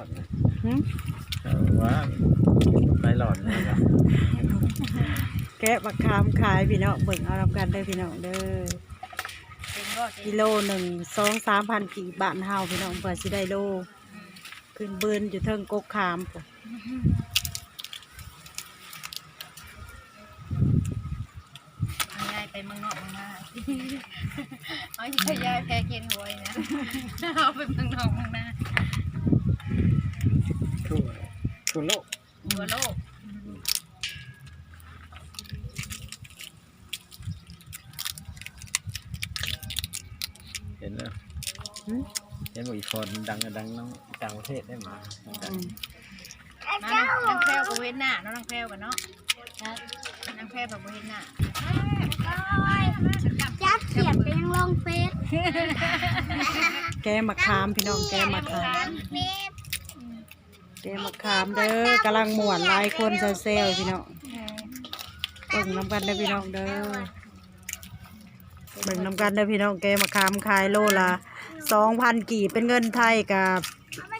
ຫຶ? ເອົາວ່າໄປຫຼອນແລ້ວ ແກະບັກຂາມຂາຍພີ່ນ້ອງ ເບິ່ງເອົານຳກັນເດີພີ່ນ້ອງເດີ. ກິໂລໜຶ່ງ ສອງສາມພັນກີບບ້ານເຮົາພີ່ນ້ອງ ເພື່ອຊິໄດ້ໂລ ຂຶ້ນບືນຢູ່ເທິງກົກຂາມພຸ້ນ. ເອົາຍາຍໄປເມືອງນອກເມືອງນາ ເອົາຍາຍແພກຽນຫົວນີ້ນະ ເອົາໄປເມືອງນອກເມືອງນາ ທົ່ວ ທົ່ວໂລກ ທົ່ວໂລກ. ເຫັນແລ້ວ ຫຶ? ເຫັນບໍ່ ອີ່ພອນດັງ ດັງນຳຕ່າງປະເທດໄດ້ມາ ອືມ ມານາງແພວກໍເຫັນໜ້າເນາະ ນາງແພວກັນເນາະ ນາງແພວກໍບໍ່ເຫັນໜ້າ ຈັບຂຽດໄປຍັງລົງເຟສ ແກະໝາກຂາມພີ່ນ້ອງ ແກະໝາກຂາມ ແກະໝາກຂາມເດີ ກຳລັງມ່ວນ ຫຼາຍຄົນແຊວໆ ພີ່ນ້ອງ ເບິ່ງນຳກັນເດີພີ່ນ້ອງເດີ ເບິ່ງນຳກັນເດີພີ່ນ້ອງ ແກະໝາກຂາມຂາຍໂລລະສອງພັນກີບ ເປັນເງິນໄທກະ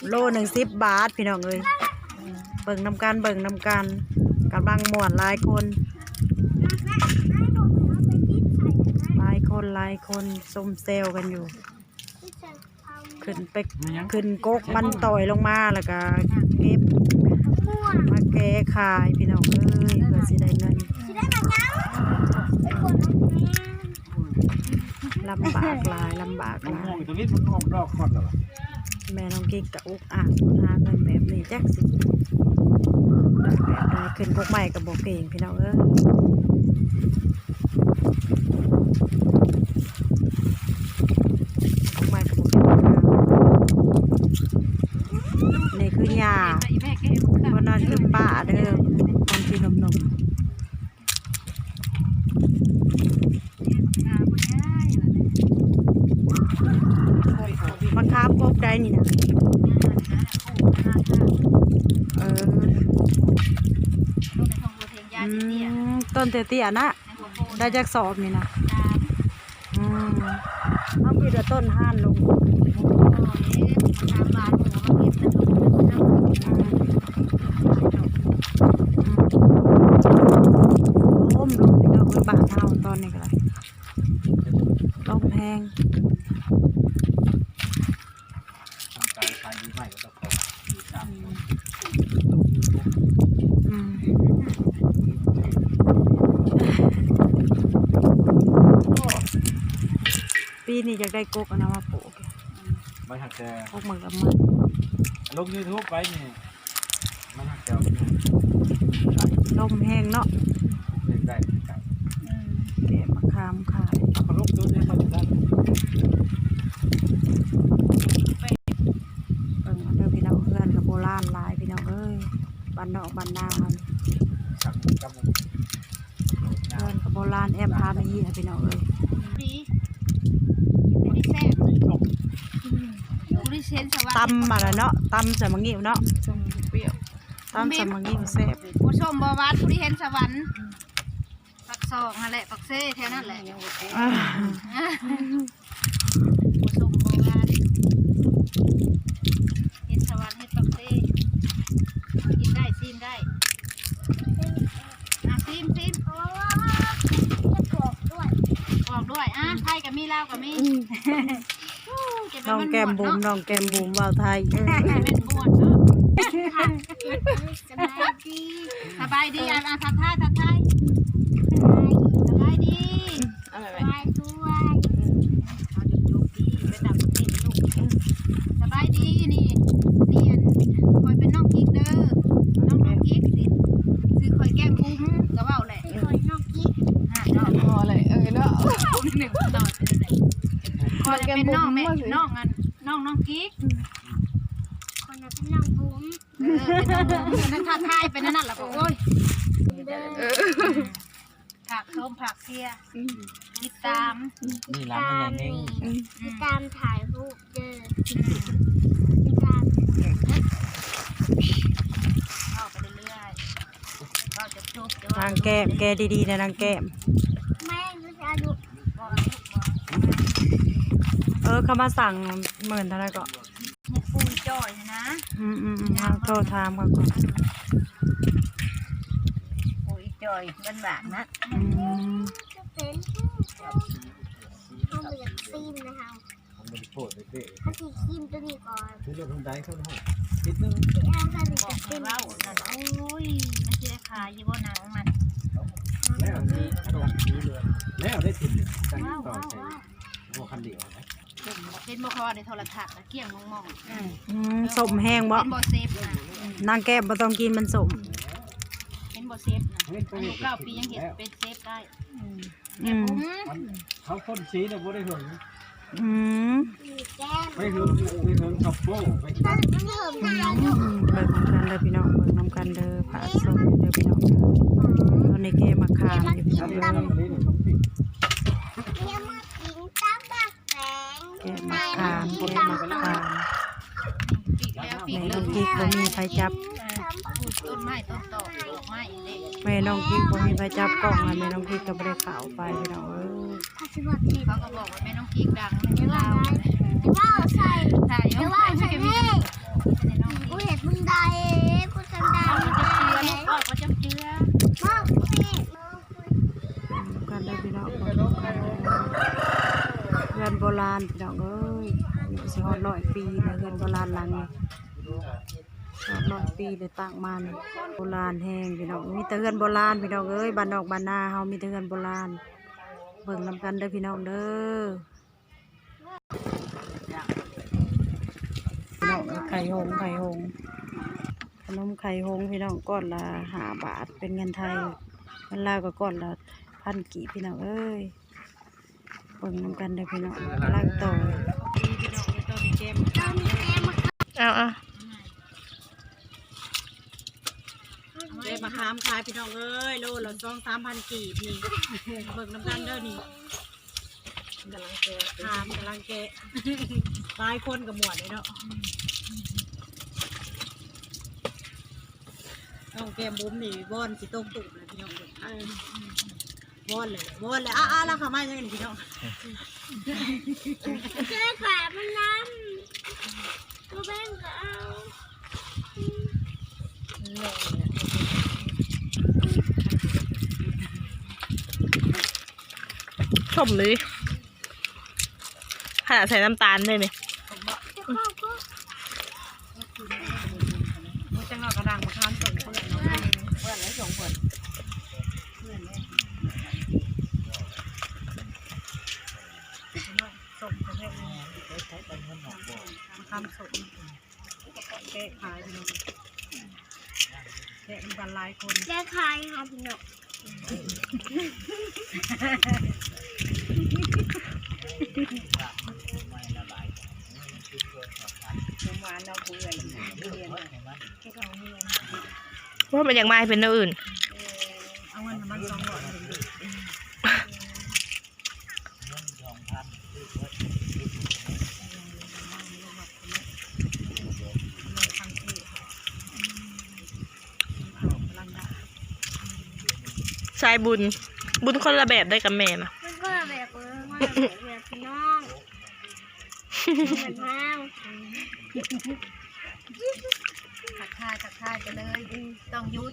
ໂລໜຶ່ງສິບບາດພີ່ນ້ອງເອີຍ ເບິ່ງນຳກັນ ເບິ່ງນຳກັນ ກຳລັງມ່ວນຫຼາຍຄົນ ຫຼາຍຄົນ ຫຼາຍຄົນຊົມແຊວກັນຢູ່. ຂຶ້ນໄປ ຂຶ້ນກົກມັນຕ່ອຍລົງມາ ແລ້ວກະເກັບມາແກະຂາຍພີ່ນ້ອງເອີຍ ເພື່ອຊິໄດ້ເງິນ ລຳບາກຫຼາຍ ລຳບາກຫຼາຍ ແມ່ນ້ອງກິກກະອຸກອາກຫາເງິນແບບນີ້ ຈັກຊິ ຂຶ້ນກົກໄມ້ກະບໍ່ເກັ່ງພີ່ນ້ອງເອີຍ. ນີ້ຄືຍ່າ ຄົນນັ້ນຄືປ້າເດີ ຄົນທີ່ໜຸ່ມໆ ມະຂາມກົກໃດນີ້ນະ ເອີ ອືມ ຕົ້ນເຕ້ຍໆ ນະ ໄດ້ຈັກສອບນີ້ນະ? ສາມ ອືມ ເຮົາຄິດວ່າຕົ້ນຮ້ານລົງ ລົມ ລົມ ພີ່ນ້ອງເອີຍ ບ້ານເຮົາຕອນນີ້ກໍໄດ້ ລົມແຮງ. ອືມ ປີນີ້ຢາກໄດ້ກົກອັນນັ້ນມາປູກ ມັນຫາກແຕ່ ກົກໝາກລຳໄຍ ລົງຢູທູບໄປນີ້ ມັນຫາກແຕ່ ລົມແຮງເນາະ ເຮັດໄດ້ຄືກັນ ອືມ ແກະໝາກຂາມຂາຍ ເອົາມາລົງໂຕນີ້ມັນໄດ້ ເບິ່ງເດີພີ່ນ້ອງ ເຮືອນກໍໂບລານຫຼາຍພີ່ນ້ອງເອີຍ ບ້ານນອກບ້ານນາເຮົາ ເຮືອນກໍໂບລານ ແອບພາມາຮີ່ພີ່ນ້ອງເອີຍ ດີ ດີແຊບ ຕຳອັນນັ້ນເນາະ ຕຳໃສ່ໝາກງິ້ວເນາະ ສົ້ມປ່ຽວ ຕຳໃສ່ໝາກງິ້ວແຊບ ບໍ່ສົ້ມບໍ່ຫວານ ຜູ້ທີ່ເຫັນສະຫວັນ ປາກຊ່ອງຫັ້ນແຫຼະ ປາກເຊ ແຖວນັ້ນແຫຼະ ອ່າ ບໍ່ສົ້ມບໍ່ຫວານ ເຮັດສະຫວັນ ເຮັດປາກເຊ ກິນໄດ້ ຊີມໄດ້ ອ່າ ຊີມ ຊີມ ໂອ້ ປອກດ້ວຍ ປອກດ້ວຍ ອ່າ ໄທກໍມີ ລາວກໍມີ ອືມ ນ້ອງແກ້ມບຸ້ມ ນ້ອງແກ້ມບຸ້ມ ເວົ້າໄທ ເອີ ແມ່ນມ່ວນເນາະ ສະບາຍດີ ສະບາຍດີ ອ່າ ອ່າ ທັກທາຍ ທັກທາຍ ສະບາຍດີ ສະບາຍດີ ເອົາແມ່ ສະບາຍດີ ເອົາຈຸກໆ ໄປຕ່າງປະເທດລູກ ສະບາຍດີ ນີ້ ນີ້ ອັນ ຂ້ອຍເປັນນ້ອງກິກເດີ ນ້ອງ ນ້ອງກິກ ຊື່ຂ້ອຍແກ້ມບຸ້ມ ກໍເວົ້າແຫຼະ ຂ້ອຍນ້ອງກິກ ອ່າ ເນາະ ພໍແຫຼະ ເອີ ເນາະ ເວົ້າໜຶ່ງຕອນ ຂ້ອຍເປັນນ້ອງແມ່ ນ້ອງອັນ ນ້ອງ ນ້ອງກິກ ອືມ ຂ້ອຍເປັນນ້ອງບຸ້ມ ເອີ ເປັນນ້ອງບຸ້ມ ນັ້ນ ຖ້າທາຍໄປນັ້ນລະ ໂອ້ຍ ເອີ ຝາກຊົມຝາກເຊຍ ອືມ ຕິດຕາມ ນີ້ຫຼານແມ່ໃຫຍ່ເມັງ ອືມ ຕິດຕາມຖ່າຍຮູບເດີ ອືມ ຕິດຕາມ ເວົ້າໄປເລື້ອຍໆ ເວົ້າຈົບໆ ນາງແກ້ມ ແກະດີໆ ນະນາງແກ້ມ ແມ່ນ ເອີ ເຂົາມາສັ່ງໝື່ນເທົ່າໃດເກາະ? ປູ່ຈ່ອຍນະ ອືມໆໆ ເຮົາໂທຖາມເຂົາກ່ອນ. ໂອ້ຍ ຈ່ອຍ ມັນຫວານນະ. ອືມ ເປັນ ເຮົາບໍ່ຢາກຊີມນະເຮົາ. ມັນບໍ່ໄດ້ໂພດເດ້ ເຮົາຊິຊີມຕົວນີ້ກ່ອນ. ຄືລົດຫົນໄດເຂົາເນາະ ຕິດໜຶ່ງ ເຮົາກໍຊິກິນ. ໂອ້ຍ ມັນຊິໄດ້ຂາຍຢູ່ບໍ່ໜັງມັນ? ແລ້ວນີ້ ແລ້ວໄດ້ກິນ ຕັ້ງຕໍ່ໃສ່ ບໍ່ ຄັນດຽວນະ. ເຫັນບໍ່ ເຂົາວ່າໃນໂທລະທັດນະ ກ້ຽງມອງໆ. ອືມ ສົ້ມແຮງບໍ່? ເຫັນບໍ່ເຊບນະ? ນາງແກ້ມບໍ່ຕ້ອງກິນ ມັນສົ້ມ. ເຫັນບໍ່ເຊບນະ? ອາຍຸເກົ້າປີຍັງເຮັດເປັນເຊບໄດ້. ອືມ ອືມ ເຂົາຄົນຊີ້ນະບໍ່ໄດ້ເຖິງ. ອືມ ໄປເຖິງ ໄປເຖິງກັບໂປ້ ໄປເຖິງ. ອືມ ເບິ່ງນຳກັນເດີພີ່ນ້ອງ ເບິ່ງນຳກັນເດີ ພະສົງເດີພີ່ນ້ອງເດີ. ຕອນນີ້ແກະໝາກຂາມຢູ່ພີ່ນ້ອງເດີ. ແກະໝາກຂາມ ແກະໝາກຂາມ. ແມ່ນ້ອງກິກບໍ່ມີໃຜຈັບ ຕົ້ນໄມ້ຕົ້ນຕອກ ດອກໄມ້ເດ້. ແມ່ນ້ອງກິກບໍ່ມີໃຜຈັບກ້ອງ ແມ່ນ້ອງກິກກໍບໍ່ໄດ້ເຂົ້າໄປພີ່ນ້ອງເອີຍ. ເຂົາກໍບອກວ່າແມ່ນ້ອງກິກດັງ ຢ່າເວົ້າໃສ່ ຢ່າເວົ້າໃສ່ແມ່. ກູເຮັດມຶງໄດ້ ກູຈຳໄດ້ ເຈົ້າເຈື່ອ ລູກ ເຈົ້າເຈື່ອ. ກັນເດີພີ່ນ້ອງ ເຮືອນໂບລານພີ່ນ້ອງເອີຍ ອາຍຸຊິຮອດຮ້ອຍປີແລ້ວ ເຮືອນໂບລານຫຼັງນີ້ ຮອດຮ້ອຍປີໄດ້ຕັ້ງມານີ້. ໂບລານແຮງພີ່ນ້ອງ ມີແຕ່ເຮືອນໂບລານພີ່ນ້ອງເອີຍ ບ້ານນອກບ້ານນາເຮົາມີແຕ່ເຮືອນໂບລານ. ເບິ່ງນຳກັນເດີພີ່ນ້ອງເດີ. ພີ່ນ້ອງ ໄຂ່ຫົງ ໄຂ່ຫົງ ຂະໜົມໄຂ່ຫົງພີ່ນ້ອງ ກ້ອນລະຫ້າບາດ ເປັນເງິນໄທ ເງິນລາວກໍກ້ອນລະພັນກີບພີ່ນ້ອງເອີຍ. ເບິ່ງນຳກັນເດີພີ່ນ້ອງ ກຳລັງຕໍ່. ເອົາ ເອົາ ແກະໝາກຂາມຂາຍພີ່ນ້ອງເອີຍ ໂລລະສອງສາມພັນກີບນີ້. ເບິ່ງນຳກັນເດີນີ້ ກຳລັງແກະ ຂາມກຳລັງແກະ. ຫຼາຍຄົນກໍມ່ວນເດ້ເນາະ. ນ້ອງແກ້ມບຸ້ມນີ້ວອນຊິຕົກຕູບເລີຍພີ່ນ້ອງເອີຍ. ວອນເລີຍ ວອນເລີຍ. ອ້າ ອ້າ ລາວເຂົ້າມາຫຍັງນີ້ພີ່ນ້ອງ? ເຈົ້າຂາຍມັນນຳ ບໍ່ແບ່ງກໍເອົາ. ສົ້ມເລີຍ ຂະໜາດໃສ່ນ້ຳຕານເລີຍນີ້. ແກະຂາຍພີ່ນ້ອງ ແກະນຳກັນຫຼາຍຄົນ ແກະຂາຍຫາພີ່ນ້ອງ. ວ່າມັນຢາກມາໃຫ້ເປັນແນວອື່ນ ເອົາເງິນໃຫ້ມັນສອງຮ້ອຍ. ສາຍບຸນ ບຸນຄົນລະແບບໄດ້ກັບແມ່ນະ ມັນຄົນລະແບບເລີຍ ຄົນລະແບບເລີຍພີ່ນ້ອງ. ທັກທາຍ ທັກທາຍໄປເລີຍ ຕ້ອງຢຸດ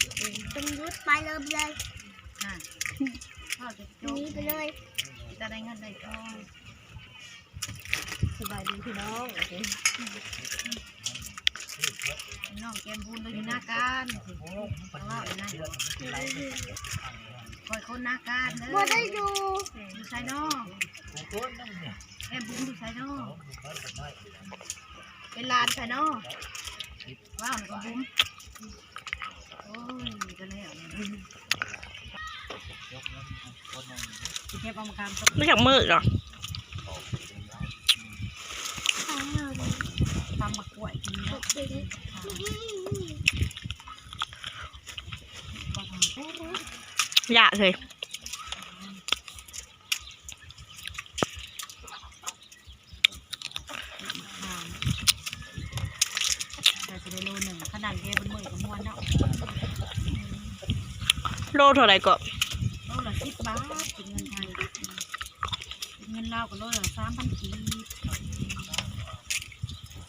ຕ້ອງຢຸດ ໄປເລີຍ ເລີຍ ຫັ້ນ ເວົ້າຈົບ ໜີໄປເລີຍ ຈະໄດ້ເງິນໄດ້ທອງ. ສະບາຍດີພີ່ນ້ອງ ນ້ອງແກ້ມບຸນລາວຢູ່ນາການ ເວົ້ານະ ຂ້ອຍຄົນນາການເດີ ບໍ່ໄດ້ຢູ່ ຢູ່ໃສນໍ? ແກ້ມບຸນຢູ່ໃສນໍ? ເປັນຫຼານໃຜນໍ? ເວົ້ານະ ແກ້ມບຸນ. ໂອ້ຍ ກໍແລ້ວ ຊິເກັບເອົາມາການ ບໍ່ຢາກມື້ດອກ ຕຳໝາກກ້ວຍກິນເນາະ ຢ່າເລີຍ. ກໍຊິໄດ້ໂລໜຶ່ງ ຂະໜາດແກເບິ່ງມື້ກໍມ່ວນເນາະ. ໂລເທົ່າໃດເກາະ? ໂລລະສິບບາດ ເປັນເງິນໄທ ເປັນເງິນລາວກໍໂລລະສາມພັນກີບ.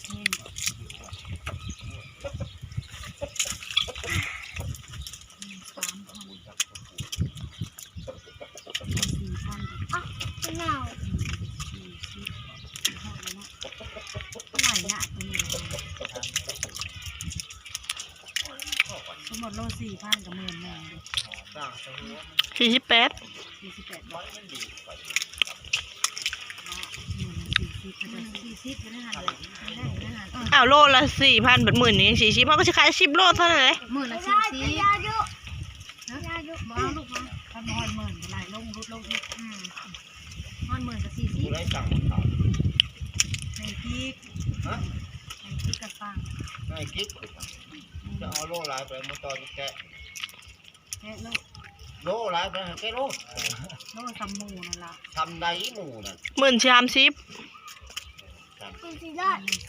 ແພງບໍ່? ໝົດໂລສີ່ພັນກໍໝື່ນໜຶ່ງ ສີ່ສິບແປດ ສີ່ສິບແປດ ບາດ ໝື່ນສີ່ສິບ ອ້າວ ໂລລະສີ່ພັນ ບາດໝື່ນໜຶ່ງສີ່ສິບ ເຮົາກໍຊິຂາຍສິບໂລເທົ່ານັ້ນແຫຼະ ໝື່ນລະສີ່ສິບ ບໍ່ເອົາລູກ ບໍ່ເອົາ ຄັນບໍ່ຮອດໝື່ນກໍໄລ່ລົງ ຫຼຸດລົງອີກ ອືມ ຮອດໝື່ນກໍສີ່ສິບ ຜູ້ໃດສັ່ງເຂົາ ໃຫ້ກິກ ຮະ ໃຫ້ກິກກໍສັ່ງ ໃຫ້ກິກ ຈະເອົາໂລຫຼາຍປານໃດ ມາຕໍ່ແກະ ແກະໂລ ໂລຫຼາຍປານໃດ ແກະໂລ ໂລສ່ຳໝູ່ນັ້ນລະ ສ່ຳໃດໝູ່ນັ້ນ ໝື່ນສາມສິບ ໝື່ນ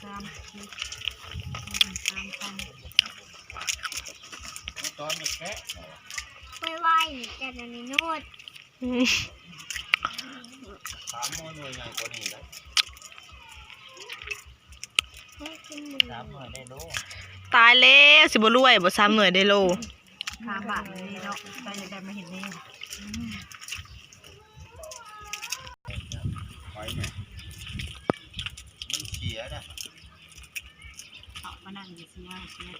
ສາມສິບ ໝື່ນສາມພັນ ມາຕໍ່ແກະ ໄວໆ ແກະອັນນີ້ໂນດ ອືມ ສາມໜ່ວຍໃຫຍ່ກວ່ານີ້ໄດ໋ ສາມໜ່ວຍໄດ້ໂລ ຕາຍແລ້ວ ຊິບໍ່ລວຍບໍ່ ສາມໜ່ວຍໄດ້ໂລ ຫ້າບາດນີ້ເນາະ ໃຜຢາກໄດ້ມາເຮັດແນວ ອືມ ໄປແມ່ ມັນເສຍນະ ເອົາມານັ່ງຢູ່ເສຍ ເສຍ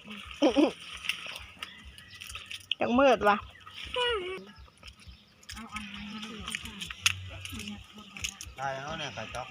ຈັກມືດວະ ໄດ້ເອົາແນ່ໄກ່ຈອກ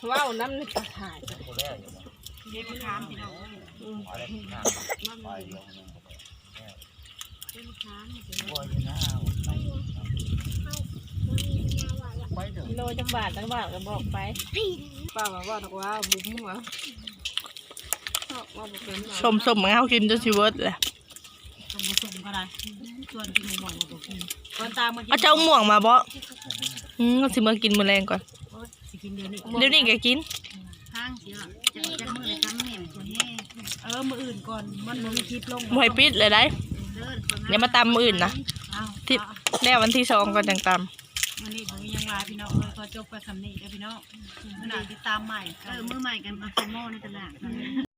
ເວົ້ານຳໃນກະຖາຍ ເຮັດມະຂາມພີ່ນ້ອງ ອືມ ກິໂລຈັກບາດ ຈັກບາດກໍບອກໄປ ປ້າວ່າ ເວົ້າດອກວ່າ ບຸ້ມວ່າ ເວົ້າບໍ່ເປັນ ສົ້ມໆ ເຮົາກິນຈົນຊິເບິດແຫຼະ ສົ້ມບໍ່ສົ້ມກໍໄດ້ ຊວນກິນໝ່ອງກໍບໍ່ກິນ ກ່ອນຕາມມາກິນ ເອົາເຈົ້າໝ່ວງມາບໍ່? ອືມ ຊິເມືອກິນມື້ແລງກ່ອນ ໂອ້ຍ ຊິກິນດຽວນີ້ ດຽວນີ້ກໍກິນ ທາງເສຍ ຈະ ຈະມື້ລະສາມແມ່ນຄົນແຮງ ເອີ ມື້ອື່ນກ່ອນ ມັນບໍ່ມີຄລິບລົງ ບໍ່ໃຫ້ປິດເລີຍໄດ໋ ເດີ ຢ່າມາຕຳມື້ອື່ນນະ ເອົາ ທີ່ ເອົາ ແລ້ວວັນທີສອງກ່ອນຈັ່ງຕຳ ມື້ນີ້ບໍ່ມີຫຍັງຫຼາຍພີ່ນ້ອງເອີຍ ຂໍຈົບໄປສ່ຳນີ້ເດີພີ່ນ້ອງ ມື້ໜ້າຕິດຕາມໃໝ່ ເອີ ມື້ໃໝ່ກັນ ເອົາໃສ່ໝໍ້ໃນຕະຫຼາດ